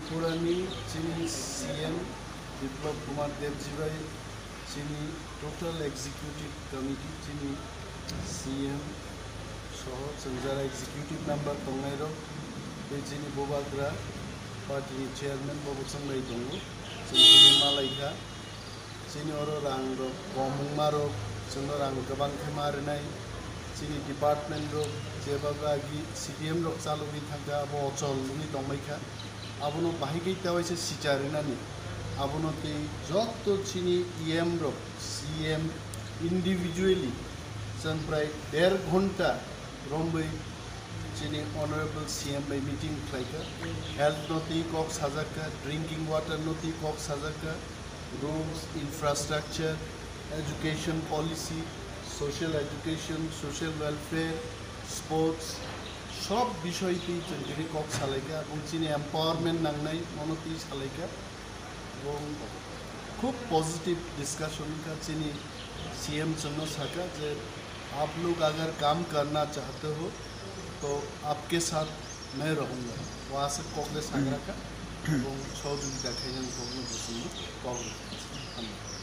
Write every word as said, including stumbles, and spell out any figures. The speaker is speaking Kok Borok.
Purani chini C M Biplab Kumar Debji bai chini total executive committee chini C M soho chwng jara executive member tongnai rok tei chini bubagra party ni chairman bo bwswng bai tongo, chwng chini malaikha. Chini oro rang rok kom wngma rok, chwngno rang kwbang khe ma rwnai. Chini department rok jeba agi C D M rok chalogwi thangkha, abo ochol wngwi tongbaikha. Abono bahai khe ta waisa sicha rwnani. Abono tei joto chini E M rok, C M individually chwng prai der ghonta romwi chini honorable C M bai meeting khlaikha. Health no tei kok sajakha, drinking water no tei kok sajakha, roads, infrastructure, education policy, social education, social welfare, sports, sob bisoi tei chwng tini kok salaikha. Abong chini empowerment nangnai mono tei salaikha. Abong khub positive discussion wngkha. Chini C M chwngno sakha je, "Aap log agar kaam karna chahte ho, to aapke saath main rahunga." O aswk kok de sagra kha. Abong sohojogita khainani kokno bo chwngno kok rwkha. Hambai.